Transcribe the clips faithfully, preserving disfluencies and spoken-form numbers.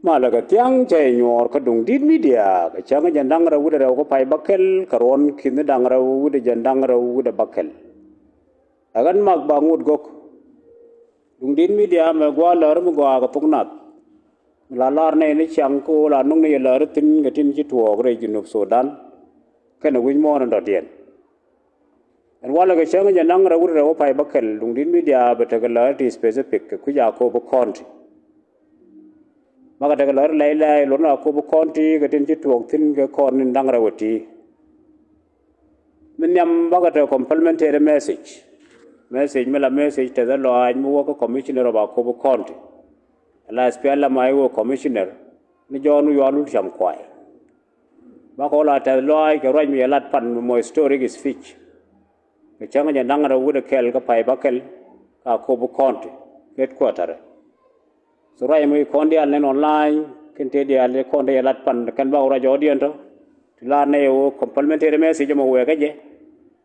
Malɛ kɛ thiaŋ cɛ nyuɔɔr kä Duŋdi̱t Media kɛ cäŋ jɛn da̱ŋ rɛw wi̱cdɛ rɛw kä pay bäkɛl kɛ ruɔ̱n ki̱ni da̱ŋ rɛw wi̱cdɛ jɛn da̱ŋ rɛw wi̱cdɛ bäkɛl. Ɛ ɣän Mak Baŋut Gök. Duŋdi̱t Media mɛ gua̱a̱ läär mi gɔaa kɛ thok nath. Mi la lar nɛy ni ciaŋ kä ɣöö la nuŋ ni yɛ läär thi̱n kɛ tin ci tuɔɔk rɛy Junub Sudan kɛnɛ wi̱c muɔ̱ɔ̱n in dɔ̱diɛn. Ɛn walɛ kɛ cäŋ jɛ naŋ rɛw wi̱cdɛ rɛw pay bäkɛl, Duŋdi̱t Media bɛ tekɛ läär ti specific kɛ kui̱c Akobo County. Bakɛ tekɛ läär lɛy lɛy luɔt ni Akobo County kɛ tin ci tuɔɔk thi̱n kɛ kɔn in da̱ŋ rɛw ɛ ti. Mi nhiam bakɛ tekɛ complimentary message. Message mi la message tɛth ɛ lɔaac mi wä kä commissioner of Akobo County. Ala SPLM-IO commissioner ni John Wi̱i̱ Yual Wul Cam Kuay. Bakɛ wä la tɛth lɔaac kɛ ruac mi yɛ lat pan mi mɔ historic speech. Kɛ cäŋ jɛ da̱ŋ rɛw wi̱cdɛ kɛl kä pay bäkɛl kä Akobo County headquarter. So ruac mi kɔn diaal nɛn online kɛn te diaal kɔn te yɛ lat pan kɛn bakɛ ruac jɔɔdiɛn tɔ. Ti lar nɛ yɛ wä complimentary message mɔ wɛɛkä jɛ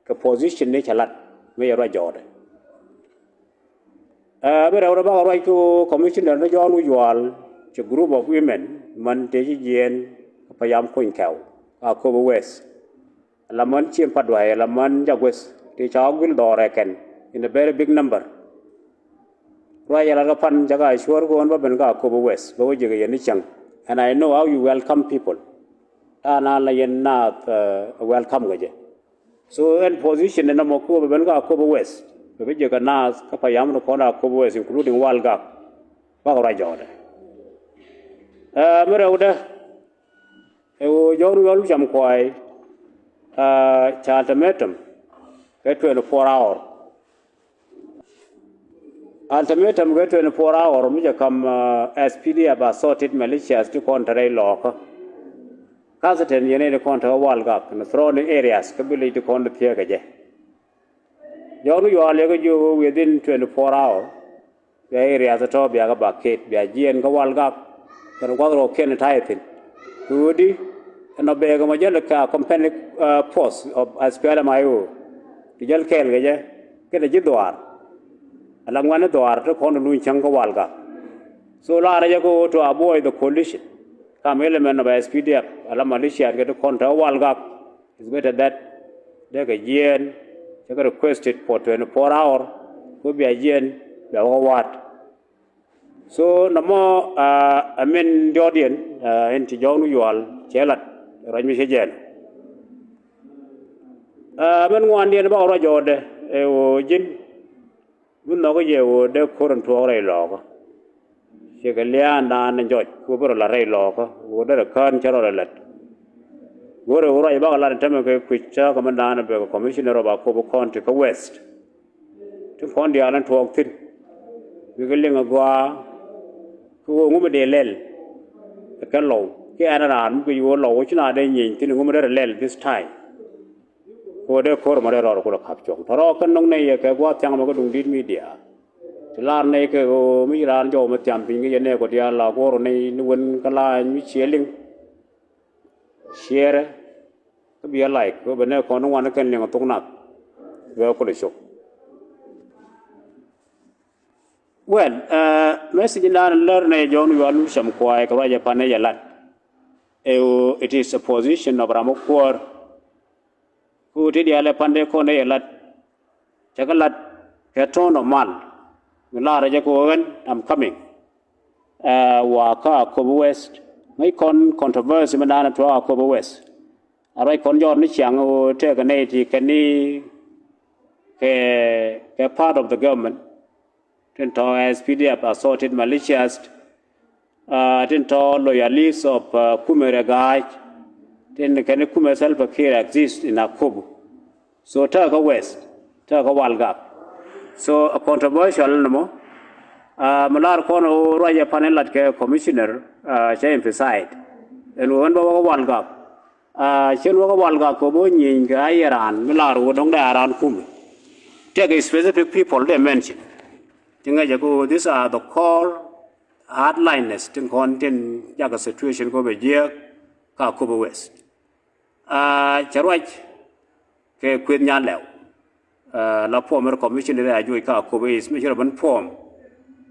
kɛ position ni cɛ lat mi yɛ ruac jɔɔdɛ. Ɛ, mi rɛw rɛ bakɛ ruac kä commissioner ni John Wi̱i̱ Yual cɛ group of women man tëë ci jiɛɛn kä payam kuny kɛw Akobo West. Ala man ciem pat duay, ala man jak weth tëë ca wä guil dhɔrɛ kɛn in a very big number. Ruac ala kä pan cɛ ka cuɔr kɔn bä ben kä Akobo West bä wä jek yɛn ni cäŋ. And I know how you welcome people. An an la yɛn naath, ɛ, welcome kɛ jɛ. So ɛn position ni nɔmɔ kɛ wä bɛ ben kä Akobo West bɛ bä jek kɛ naath kä payam ni kɔn Akobo West, including Walgak. Bakɛ ruac jɔɔdɛ. Ɛ, mi rɛwdɛ, ɛ ɣöö John Wi̱i̱ Yual Wul Cam Kuay, ɛ, ca ultimatum kɛ twenty-four hour. Ultimatum kɛ twenty-four hour mi jɛ kam, ɛ, SPDF assorted militias ti kɔn te rɛy Lɔɔkä. Kathitɛn yɛn ɛ ti kɔn te Walgak ni surrounding areas kä village ti kɔn te thiee kɛ jɛ. John Wi̱i̱ Yual yɛ kɛ jiök within twenty-four hour. Bia areas tɔ̱tɔ̱ bia kɛ vacate, bia jiɛɛn kä Walgak kɛnɛ gua̱th rɔɔkiɛn ta̱yɛ thi̱n. Kɛ ɣöö di ɛn ɔ bɛɛkɛ mɔ jäl kɛ company, ɛ, force of SPLM-IO ti jäl kɛɛl kɛ jɛ kɛnɛ ji̱ dhuaar. Ala ŋuɛ̈tni dhuaar ti kɔn luny cäŋ kä Walgak. So laarɛ jɛ kɛ ɣöö to avoid the collision kam element of SPDF ala militia kɛ ti kɔn te Walgak. It's better that dee kɛ jiɛɛn cɛ kɛ requested for twenty-four hour kɛ bia jiɛɛn bia wä kä wa̱a̱t. So nɔmɔ, ɛ, ɛ min diɔ̱ɔ̱diɛn, ɛ, in ti John Wi̱i̱ Yual cɛ lat ruac mi cɛ jɛɛn. Ɛ, min ŋuandiɛn bakɛ ruac jɔɔdɛ ɛ ɣöö ji̱n mi nhɔkä jɛ ɣöö dee ko̱r in tuɔɔk rɛy Lɔɔkä. Ciɛ kɛ lia̱a̱ndan in jɔc kɛ ɣöö bä rɔ la̱t rɛy Lɔɔkä ɣöö derɛ kään cä rɔ lɛ la̱t. Go̱rɛ ɣöö ruac bakɛ lat in tämɛ kɛ kui̱c cä kɛ mindan in bɛ kɛ commissioner of Akobo County kä West. Tin kɔn diaal in tuɔɔk thi̱n bikɛ liŋ a gɔaa. Kɛ ɣöö ŋumɛ dee lɛl ɛ kɛn Lɔw kiɛ ɛn raan mi kɛ ɣöö Lɔw ci na dee nyieeny thi̱n ŋumɛ derɛ lɛl this time. Kɛ ɣöö dee ko̱r mɔ dee rɔɔd kulɛ ka̱p cuɔ̱ŋ tɔ̱rɔ̱ kɛ no̱ŋ nɛy yɛ kɛ gua̱a̱th thiaŋ mɛ kä Duŋdi̱t Media. Ti lar nɛy kɛ ɣöö mi ci raan jɔw mi thiam piny kä yɛ nɛɛk kɔ diaal la guɔ̱r nɛy ni wen kä laany mi ciɛ liŋ. Share kä bia like kɛ ɣöö bɛ nɛɛk kɔn ni wan kɛn liŋ a thok nath. Bɛ kulɛ cop. Well, ɛ, message in dan lär nɛ John Wi̱i̱ Yual Wul Cam Kuay kɛ ruac ɛ pan nɛ yɛ lat. Ɛ ɣöö it is a position of ram mi kuäär. Ku ti diaal ɛ pan dee kɔn dee yɛ lat. Cɛ kɛ lat kɛ tone of mal. Mi laarɛ jɛ kɛ ɣöö ɣän, I'm coming. Ɛ, wa kä Akobo West ŋäc kɔn controversy mi da̱a̱n tuɔɔk Akobo West. A ruac kɔn jɔɔr ni ciaŋ ɣöö tëëkɛ nɛy ti kɛ ni kɛ, kɛ part of the government. Tin tɔ̱ SPDF assorted militias, ɛ, tin tɔ̱ loyalists of, ɛ, kumɛ Riek Gai tin kɛn kumɛ Salva Kiir exist in Akobo. So tëëkä West, tëëkä Walgak. So a controversial ni mɔ, ɛ, mi lar kɔn ɣöö ruac ɛ pan in lat kɛ commissioner, ɛ, cɛ emphasize ɛn ɣöö ɛn bä wä kä Walgak. Ɛ, cien wä kä Walgak kɛ bä nyieny kɛ a yɛ raan mi lar wä dɔ̱ŋ dee a raan kumɛ. Tëëkɛ specific people dee mention. Ti ŋäcɛ kɛ ɣöö these are the core hardliners tin kɔn tin jakä situation kɛ bɛ jiääk kä Akobo West. Ɛ, cɛ ruac kɛ Kueth Nyanlɛw. Ɛ, la former commissioner a juɔc kä Akobo East mi ci rɔ ben form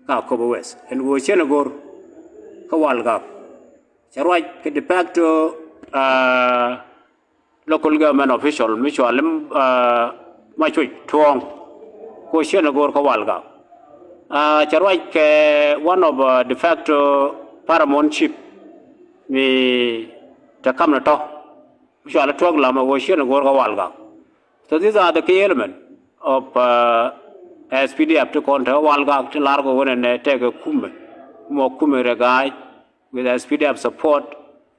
kä Akobo West. Ɛn ɣöö cien a go̱r kä Walgak. Cɛ ruac kɛ de facto, uh, local government official mi cɔal i̱, uh, Macuc Tuɔ̱ɔ̱ŋ, kɛ ɣöö ciɛ ni go̱o̱r kä Walgak. Uh, cɛ ruac kɛ one of, uh, de facto paramount chief mi te kam ni tɔ̱, mi cɔal i̱ Tuɔ̱k Lam, kɛ ɣöö ciɛ ni go̱o̱r kä Walgak. So these are the key element of, uh, S P D F ti kɔn te Walgak, ti lar kɛ ɣöö nɛnɛ tekɛ kumɛ, mɔ kumɛ rɛ ga̱a̱c with S P D F support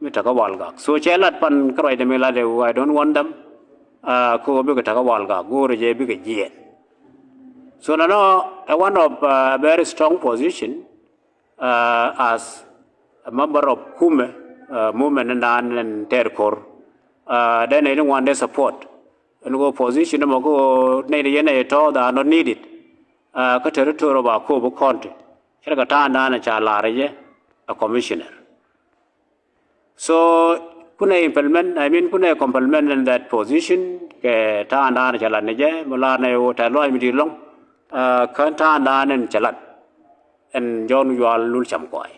mi tekɛ Walgak. So cɛ lat pan kä ruacdɛ mi lat ɛ, I don't want them, uh, kɛ ɣöö bikɛ tekɛ Walgak, go̱o̱rɛ jɛ bikɛ jiɛɛn. So nɔnɔ ɛ one of, uh, very strong position, uh, as a member of kumɛ, uh, movement in dan in tɛɛr ko̱r. Uh, dee nɛy ti ŋuan dee support. Ɛn ɣöö position mɔ kä ɣöö nɛy ti yɛn nɛy tɔ̱, they are not needed. Uh, kä territory of Akobo County, ce̱tkɛ ta̱a̱ŋdan ca lar jɛ a commissioner. So kunɛ implement, I mean, kunɛ complement in that position kɛ ta̱a̱ŋdan ca lat ni jɛ, mi lar nɛ ɣöö tɛ̈th lɔaac mi di̱i̱t ɛlɔ̱ŋ, uh, kä ta̱a̱ŋdan in cɛ lat ɛn John Yual Lul Cam Kuay.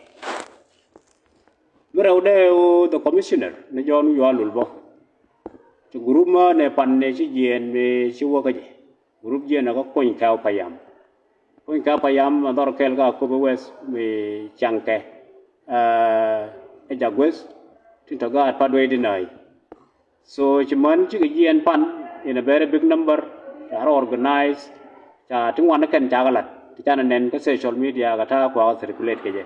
Mi rɛw dee ɣöö the commissioner ni John Yual Lul bä, ci group mä nɛ pan nɛ ci jiɛɛn mi ci wä kä jɛ. Group jiɛɛn ɛ kä Kuny Kɛw Payam. Kuny Kɛw Payam a dhɔr kɛl kä Akobo West mi caŋkɛ, uh, ɛ Jagueth tin tɔ gaat Pathway Denied. So ci män cikɛ jiɛɛn pan in a very big number, ca rɔ organize, ca ti ŋuan kɛn ca kɛ lat, ti canɛ nɛn kä social media kɛ ta̱a̱ kuakä circulate kɛ jɛ.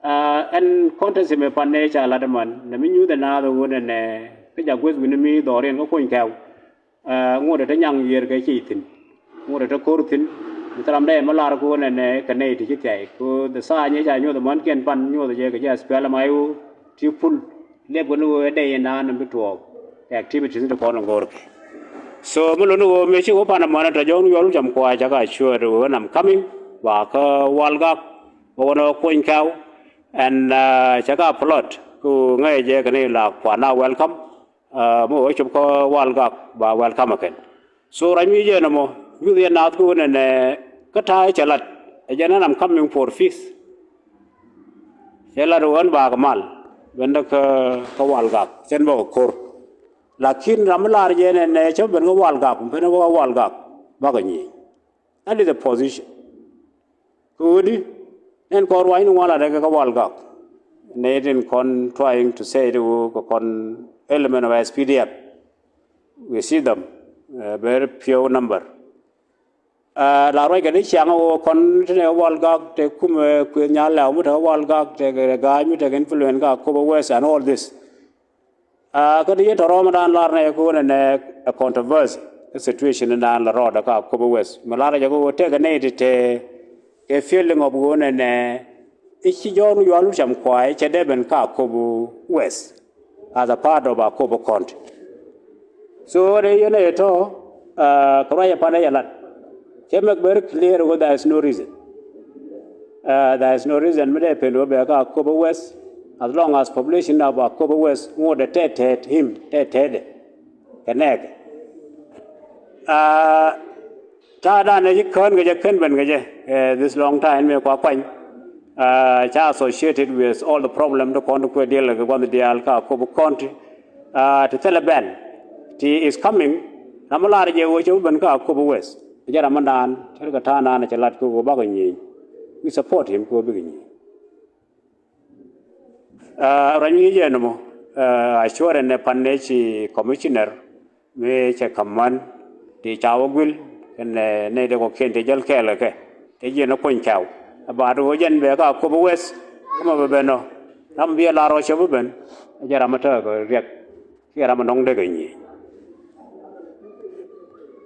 Uh, ɛn contest mi pan nɛ ca lat män, nɛ mi nyuuth ɛ naath ɛ ɣöö nɛnɛ kä Jagueth wi̱ni mi dhɔriɛn kä Kuny Kɛw. Uh, ŋot ɛ te nyaŋ yiër kɛ ciy thi̱n. Ŋot ɛ te ko̱r thi̱n. Mi thil ram dee mi lar kɛ ɣöö nɛnɛ kɛ nɛy ti ci thiay. Kɛ ɣöö the sign ɛ ca nyuɔth ɛ mänkiɛn pan nyuɔth ɛ jɛ kɛ jɛ S P L M I O ti pul. Liɛp kɛ ni ɣöö ɛ dee yɛn naan ni bi tuɔɔk kɛ activities ni ti kɔn in go̱o̱rkɛ. So mi luni ɣöö mi ci ɣöö pan ɛ män ɛ tɔ John Yual Cam Kuay ca ka cuäär ɣöö ɛn I'm coming ba kä Walgak, ba wänä Kuny Kɛw. Ɛn, uh, ca ka plot kɛ ɣöö ŋäcɛ jɛ kɛ ni la kuan a welcome. Uh, mi wä cop kä Walgak ba welcome ɛ kɛn. So ruac mi jɛ nɔmɔ nyuth yɛn naath kä ɣöö nɛnɛ kä ta̱a̱ cɛ lat ɛ jɛn ɛn I'm coming for peace. Cɛ lat ɣöö ɛn bakɛ mal ben dä kä, kä Walgak, cɛn bä kɛ ko̱r. Lakin ram mi lar jɛ nɛnɛ cä ben kä Walgak, ben kä Walgak bakɛ nyieny. That is the position. Kɛ ɣöö di nɛn kɔn ruac ni ŋuan lat ɛ kɛ kä Walgak. Nɛy tin kɔn trying to say it ɣöö kɛ kɔn element of S P D F. We see them, uh, very few number. Uh, la ruac kɛ ni ciaŋ ɣöö kɔn ti nɛ Walgak, te kumɛ, uh, Kuëth Nyal Lɛw mi te Walgak, te kɛ ga̱a̱c mi te kɛ influence kä Akobo West and all this. Uh, kä ti yɛn tɔ̱rɔ̱ mi daan lar nɛ kɛ ɣöö nɛnɛ ɛ controversy, ɛ situation in daan la rɔɔdɛ kä Akobo West. Mi lar jɛ kɛ ɣöö tekɛ nɛy ti te kɛ feeling of ɣöö nɛnɛ i̱ ci John Yual Lul Cam Kuay cɛ dee ben kä Akobo West as a part of Akobo County. So dee yɛn ɛ tɔ̱, uh, kɛ ruac ɛ pan ɛ yɛ lat. Cɛ make very clear ɣöö there is no reason. Uh, there is no reason mi dee pen ɣöö bɛ kä Akobo West as long as population of Akobo West ŋot ɛ tɛt tɛt him, tɛt tɛt ɛ kɛ nɛɛkɛ. Uh, Ta̱a̱ dan ɛ ci kään kɛ jɛ, kän ben kɛ jɛ, eh, this long time mi kua kuany. Uh, ca associated with all the problem ti kɔn ti kuɛ diɛl kɛ gua̱th diaal kä Akobo County. Uh, ti thilɛ bɛl ti is coming. Ram mi lar jɛ ɣöö cɛ bi ben kä Akobo West, jɛ ram mi daan, ce̱tkɛ ta̱a̱ dan ɛ cɛ lat kɛ ɣöö bakɛ nyieny. We support him kɛ ɣöö bikɛ nyieny. Uh, ruac mi jɛ nɔmɔ, uh, assurance nɛ pan nɛ ci commissioner mi cɛ ka̱m män ti ca wä guil kɛnɛ nɛy ti kɔ̱kiɛn ti jäl kɛɛl kɛ kɛ ti jiɛn ni Kuny Kɛw. Ɛ ba ti ɣöö jɛn bɛ kä Akobo West kä mɛ bɛ ben ɔ, ram bi ɛ lar ɔ cɛ bi ben, ɛ jɛ ram mi tekɛ riɛk kiɛ ram mi nɔŋ dee kɛ nyieny.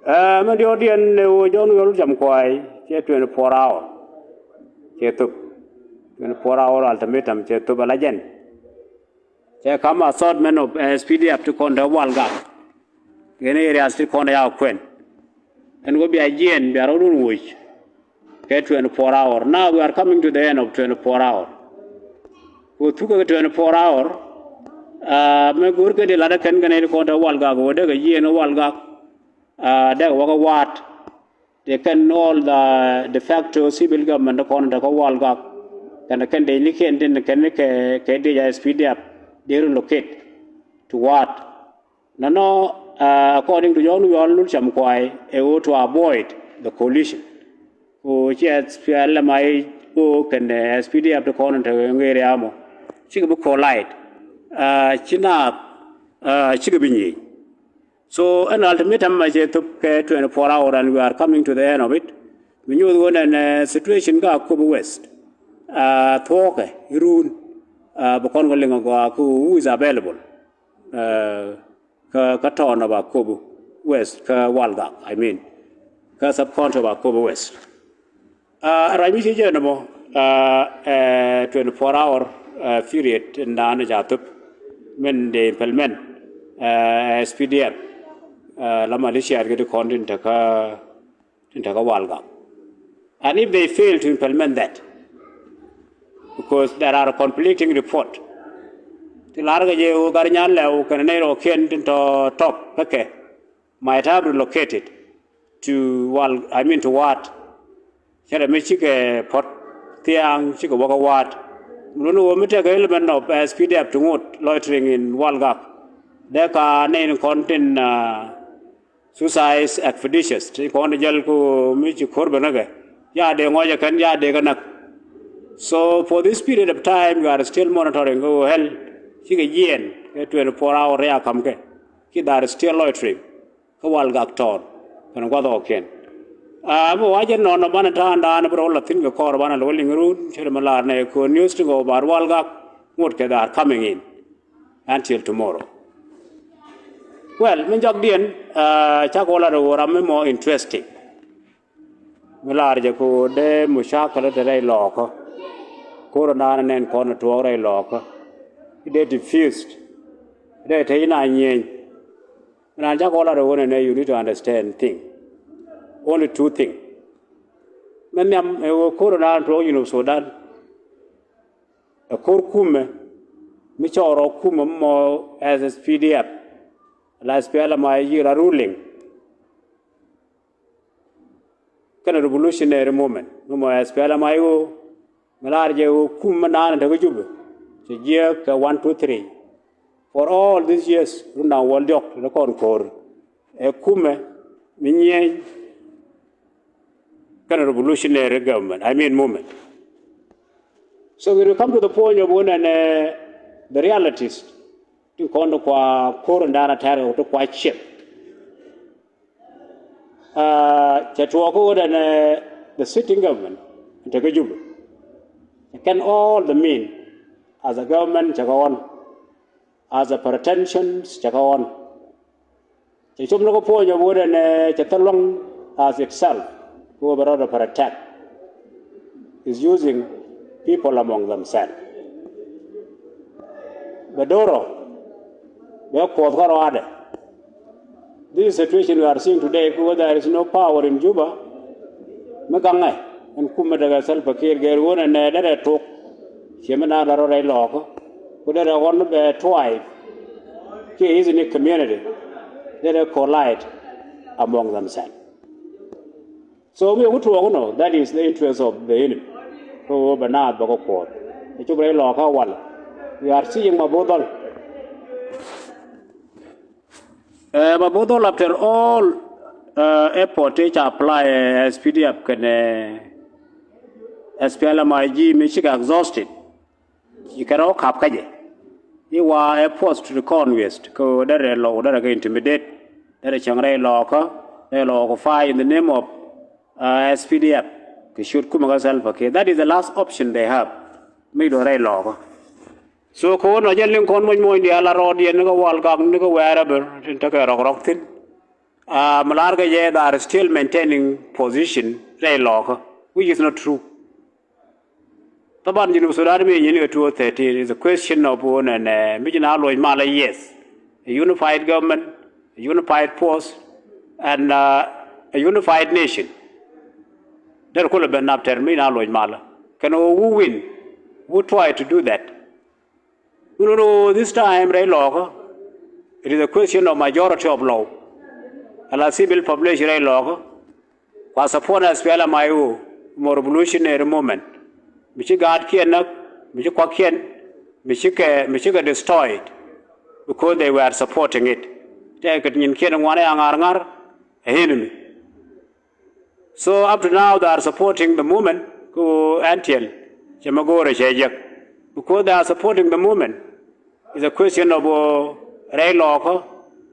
Ɛ, mi diɔ̱ɔ̱kdiɛn ɛ ɣöö John Yual Lul Cam Kuay cɛ twenty four hour cɛ thop. Twenty four hour ultimatum cɛ thop ala jɛn. Cɛ ka̱m assortment of, eh, S P D F ti kɔn te Walgak kɛnɛ areas ti kɔn te Yakuɛn. Ɛn ɣöö bia jiɛɛn, bia rɔ̱dun woc kɛ twenty four hour. Now we are coming to the end of twenty four hour. Kɛ thukɛ kɛ twenty four hour, ah, mɛ go̱o̱r kɛ di lat ɛ kɛn kɛnɛ ti kɔn te Walgak, wä dee kɛ jiɛɛn ɛ Walgak, ah, dee kɛ wä kɛ waat. They can all the de facto civil government kɔn te kä Walgak. kɛn kɛn dee ni kɛn din kɛn kɛ kɛ dee ja S P D F dee relocate to what. Nɔnɔ, uh, according to John Yɔl Lul Cam Kuay, ɛ woo to avoid the coalition. Ko ci S P L M I O kɛn, uh, S P D F ti kɔn te ŋeri amɔ cikɛ bi collide. Uh, ci naath, uh, cikɛ bi nyieny. So an ultimatum ma cɛ thop kɛ twenty-four hour and we are coming to the end of it. Mi nyuuth wä nɛn, uh, situation ka Akobo West. Uh, thuɔkɛ irun, uh, bi kɔn kɛ liŋ agɔaa ku who is available. Uh, kä, kä town of Akobo West, kä Walgak, I mean, kä sub county of Akobo West. Uh, ruac mi ci jɛ nɔmɔ, uh, uh, twenty-four hour, uh, period in dan ca thop min de implement, uh, S P D F, uh, la militia kɛ ti kɔn tin te kä tin te kä Walgak. And if they fail to implement that, because there are conflicting report. Ti lar kɛ jɛ wä gar nyan lɛw kɛn nɛy rɔ kiɛn tin tɔ tɔk kä kɛ might have relocated to Wal, I mean to Wat. Cɛ rɛ mi cikɛ pɔt thiaŋ cikɛ wä kä Wat. Mun wä mi tekɛ element of S P D F ti ŋot loitering in Walgak. Dee ka nɛy ni kɔn tin, uh, suicide expeditious ti kɔn jäl ku mi ci ko̱r ben kä kɛ. Ya dee ŋɔc ɛ kɛn ya dee kä näk. So for this period of time you are still monitoring kɛ wä hɛl cikɛ jiɛn kɛ twenty-four hour ya kam kɛ. Ki they are still loitering kä Walgak town kɛn guath ɔkiɛn. A mi wa jɛ nɔn banɛ ta̱a̱n da̱a̱n bi rɔ la thi̱n kɛ kɔr banɛ lɔ liŋ run cɛ mi lar nɛ kɛ news ti gɔw bar Walgak ŋot kɛ they are coming in until tomorrow. Well, mi jɔkdiɛn, uh, cak wä lat wä ram mi mɔ interesting. Mi lar jɛ ku dee mucakɛl te rɛy lɔɔkä. Kor naan nɛn kɔn tuɔɔk rɛy lɔɔkä. Dee diffused. Dee te ina nyieny. Mi naan cak wä lat wä nɛ nɛ you need to understand thing. Only two thing. Mi nhiam ɛ wä kor naan tuɔɔk Junub Sudan. Ɛ ko̱r kumɛ mi cɔɔr ɔ kumɛ mɔ S P D F la S P L M I O la ruling. Kɛnɛ revolutionary movement mi mɔ S P L M I O mi lar jɛ wä kumɛ naan te kä Jubɛ. Cɛ jiɛ kɛ one two three. For all these years run na wäl diɔk te kɔn ko̱r. Ɛ kumɛ mi nyieny kɛnɛ revolutionary government, I mean movement. So we will come to the point of wä nɛn, uh, the realities. Ti kɔn ti kua ko̱r in da̱a̱n a tɛr kɛ ti kua ciɛp. Uh, cɛ tuɔɔk wä nɛn, uh, the sitting government te kä Jubɛ. Kɛn all the mean as a government cɛ kɛ ɣɔn. As a pretensions cɛ kɛ ɣɔn. Cɛ cop ni kä puɔ̱ny ɛ wut ɛn ɛ cɛ thil luaŋ as itself. Kɛ ɣöö bɛ rɔɔdɛ protect is using people among themselves. Bɛ do̱rɔ bɛ kuɔth kä rɔaadɛ. This situation we are seeing today, kɛ ɣöö there is no power in Juba. Mi gaŋɛ ɛn kumɛ tekɛ Salva Kiir gɛr ɣöö nɛ nɛ derɛ tok. Ciɛ mi na la rɔ rɛy lɔɔkä ku derɛ ɣɔn bɛ tuay. Kiɛ ethnic community derɛ collide among themselves. So mi ɛ ku tuɔɔk inɔ, that is the interest of the enemy. Kɛ ɣöö bɛ naath bɛ kɛ kuɔth ɛ cop rɛy lɔɔkä wal. We are seeing Mabothol. Ɛ, Mabothol, after all, ɛ, effort ti ca apply, ɛ, S P D F kɛnɛ, ɛ, S P L M I G mi cikɛ exhausted. Ci kɛn rɔ kap kä jɛ. I̱ wa ɛ force to the conquest kɛ derɛ lɔw derɛ kɛ intimidate. Derɛ cäŋ rɛy lɔɔkä rɛy lɔɔkä fight in the name of, ɛ, S P D F. Kɛ ciöt kumɛ kä Salva Kiir. That is the last option they have. Mi dɔ̱ rɛy lɔɔkä. So kɛ wä nɔ jɛ liŋ kɔn moc moc diaal a rɔɔdiɛn ni kä Walgak ni kä wherever tin tekɛ rɔk rɔk thi̱n. Ɛ, mi la̱r kɛ jɛ they are still maintaining position rɛy lɔɔkä, which is not true. Thaban Junub Sudan mi nyin kɛ two thirteen is a question of wun ɛn, ɛ, mi ci na luɔc malä, yes. A unified government, a unified force, and, ɛ, a unified nation. Derɛ kulɛ ben nap tɛr mi na luɔc malä. Kɛn ɣöö who win, who try to do that. Wun ɣöö this time rɛy lɔɔkä, it is a question of majority of law. Ala civil population rɛy lɔɔkä kua support S P L M I O mɔ revolutionary movement. Mi ci gaatkiɛn näk, mi ci kuakkiɛn, mi ci kɛ, mi ci kɛ destroyed because they were supporting it. Tɛkɛ nyinkiɛn ŋuan ɛ ŋa̱r ŋa̱r ɛ enemy. So up to now they are supporting the movement ku until cɛ mɛ go̱o̱rɛ cɛ jek because they are supporting the movement. It's a question of rɛy lɔɔkä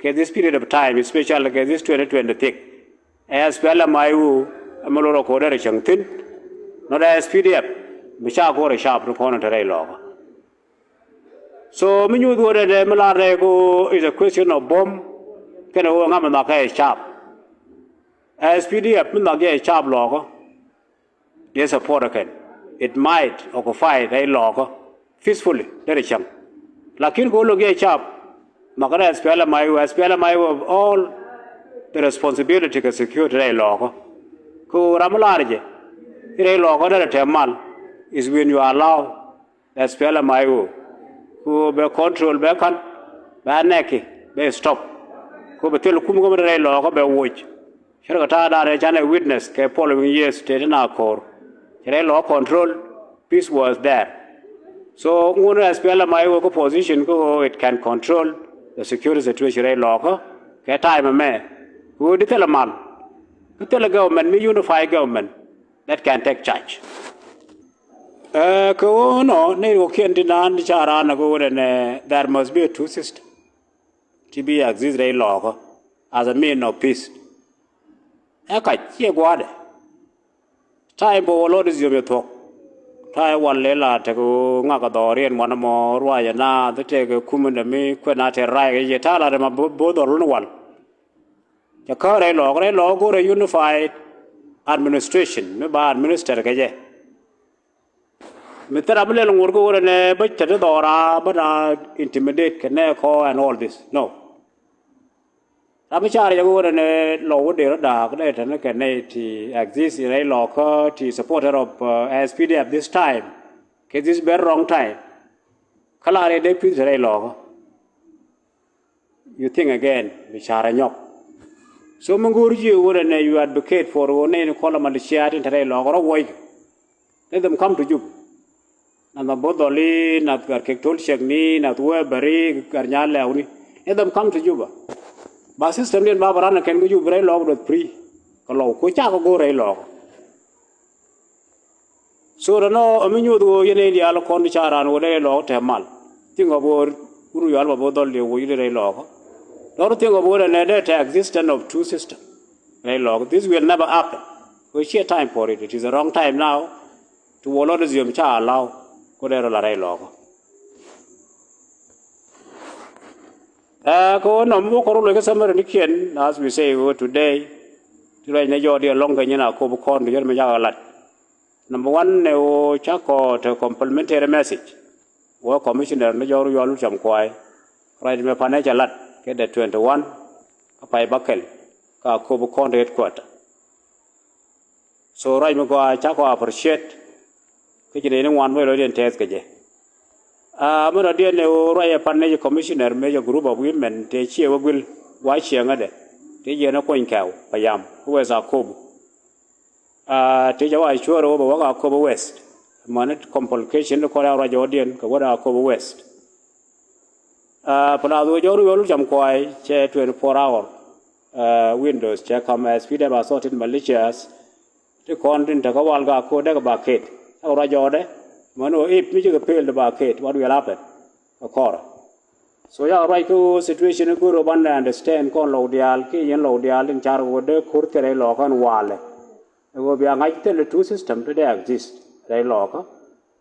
kɛ this period of time, especially kɛ this twenty twenty-six. Ɛ S P L M I O ɛmɛ lorɔ kɛ wä derɛ cäŋ thi̱n, not S P D F. Mi ca go̱o̱rɛ cap ni kɔn te rɛy lɔɔkä. So mi nyuuth wä dee mi lar dee ko is a question of bomb. Kɛn wä ŋa mi nhɔk kɛ cap. S P D F mi nhɔk jɛ cap lɔɔkä. Dee support kɛn. It might occupy rɛy lɔɔkä peacefully derɛ cäŋ. Lakin ko lo̱k jɛ cap. Nhɔk kɛ dee S P L M I O, S P L M I O have all the responsibility kɛ security rɛy lɔɔkä. Ko ram mi lar jɛ rɛy lɔɔkä derɛ tɛm mal is when you allow S P L M I O. Ku bɛ control bɛ ka̱n bɛ anɛki bɛ stop. Ku bɛ thil kum kä bɛ rɛy lɔɔkä bɛ woc. Cärkɛ ta̱a̱ da̱a̱n ɛ canɛ witness kɛ following years tëë ti na ko̱r cɛ rɛy lɔɔkä control. Peace was there. So ŋun S P L M I O kä position kä it can control the security situation rɛy lɔɔkä kɛ time ɛmɛ. Ku di thilɛ mal. Ku thilɛ government mi unified government that can take charge. Ɛ kɛ ɣöö nɔ nɛy ruɔ̱kiɛn ti naan ti ca raan ɛ kɛ ɣöö nɛ there must be a two system ti bi exist rɛy lɔɔkä as a mean of peace. Ɛ kac ciɛ gua̱a̱dɛ. Ta̱a̱ in bä wä lɔt i̱ dhiöm yɛ thuɔ̱k. Ta̱a̱ in wal lɛ la tekɛ ɣöö ŋak ɛ dhɔriɛn muanɛ mɔ ruacɛ naath tekɛ kumindɛ mi kuɛn a tɛr rac kɛ yɛ ta̱a̱ la rɛm a bo̱o̱th dhɔr lun wal. Cɛ käär rɛy lɔɔk rɛy lɔɔk go̱rɛ unified administration mi ba administer kɛ jɛ. Mi thil ram mi lɛl ŋuɔ̱t kä ɣöö rɛn ɛ bä cɛ ti dhɔra bä na intimidate kɛ nɛ kɔ and all this no. Ram mi car yɛ kä ɣöö rɛn ɛ lɔw wä der da̱a̱k dee tɛn kɛ nɛ ti exist rɛy lɔɔkä ti supporter of S P D F this time. Kɛ this very wrong time. Kä la rɛy dee pi̱th rɛy lɔɔkä. You think again bi ca̱r ɛ nyɔk. So mi go̱o̱r ji̱ ɣöö rɛn ɛ you advocate for ɣöö nɛy ni kɔl ɛ militia tin te rɛy lɔɔk rɔ wuɔc. Let them come to Juba. Nath ma bo̱th dhɔli nath gat kek tol ciɛkni nath wee bɛri gat nyaa lɛwni. Let them come to Juba. Ba system diɛn ba bɛ ran ɛ kɛn kä Juba rɛy lɔɔk duɔth free. Kɛ lɔw ku cakɛ go̱o̱r rɛy lɔɔk. So tɔnɔ ɛ mi nyuuth ɣöö yɛn in diaal kɔn ca raan ɣöö dee lɔɔk tɛm mal. Think of ɣöö wun wial ma bo̱o̱th dhɔl dee ɣöö yi dee rɛy lɔɔkä. Don't think of ɣöö dee nɛ dee tɛ existence of two system rɛy lɔɔkä. This will never happen. Ɣöö ciɛ time for it. It is a wrong time now. Ti wä lɔt dhiöm ca allow. Ku dee rɔ la rɛy lɔɔkä. Ɛ kɛ ɣöö nɔm wä kɔr wä loc kä summary ni kiɛn as we say ɣöö today. Ti ruac ni jɔɔdiɛn lɔ̱ŋ kɛ nyin a kop kɔn kɛ jɔt mi cakɛ lat. Number one nɛ ɣöö cakɔ te complimentary message. Wä commissioner ni jɔɔr yual wut cam kuay. Ruac mɛ panɛ cɛ lat kɛ dɛ twenty one. Kä pay bakɛl ka kop kɔn te headquarter. So ruac mi gɔaa cakɔ appreciate. Kä ci nɛy ni ŋuan bä ilɔcdiɛn tɛth kɛ jɛ. Aa mi rɔ̱diɛn ɛ ɣöö ruac ɛ pan nec commissioner mec ɛ group of women tëë ciɛ wä guil wa ciɛŋädɛ. Tëë jiɛn ɛ kuɔny kɛw pa yam kä West Akobo. Aa tëë jɛ wa cuäär ɛ ɣöö bɛ wäk Akobo West. Mäni complication ti kɔn ɛ ruac ɛ ɣöödiɛn kɛ wädɛ Akobo West. Aa pla dhuɔ jɔk ri wä lu cam kuay cɛ twenty four hour. Aa windows cɛ kam ɛ speed ɛ ba sorted militias. Ti kɔn tin te kä wal gak ko̱ dek ba ket cak ruac jɔɔdɛ. Män ɣöö ip mi cikɛ pel ti ba ket what will happen. Kɛ kɔr. So yak ruac kä ɣöö situation i̱ go̱r ɣöö banɛ understand kɔn lɔw diaal kiɛ yɛn lɔw diaal tin car ɣöö dee ko̱r thil rɛy lɔɔkä ɛn walɛ. Ɛ ɣöö bia ŋa̱c thil two system ti dee exist rɛy lɔɔkä.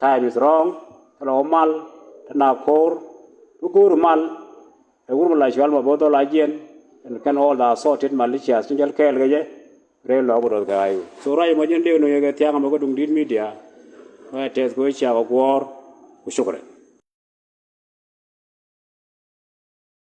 Time is wrong. Thilɛ wä mal ti na ko̱r. Bi go̱o̱r mal. Ɛ wur mi la cual ma bo̱o̱th dhɔl a jiɛn. Ɛn kɛn all the assorted militias tin jäl kɛɛl kɛ jɛ. Rɛy lɔɔk bi ro̱th kɛ ayu. So ruac mɔ jiɛn dee nööŋ yɛ kɛ thia̱a̱ŋ mɛ kä duŋ di̱t media. Ruac tɛth kɛ wee ciaak ɛ guɔ̱ɔ̱r. Ku cukɛ rɛ.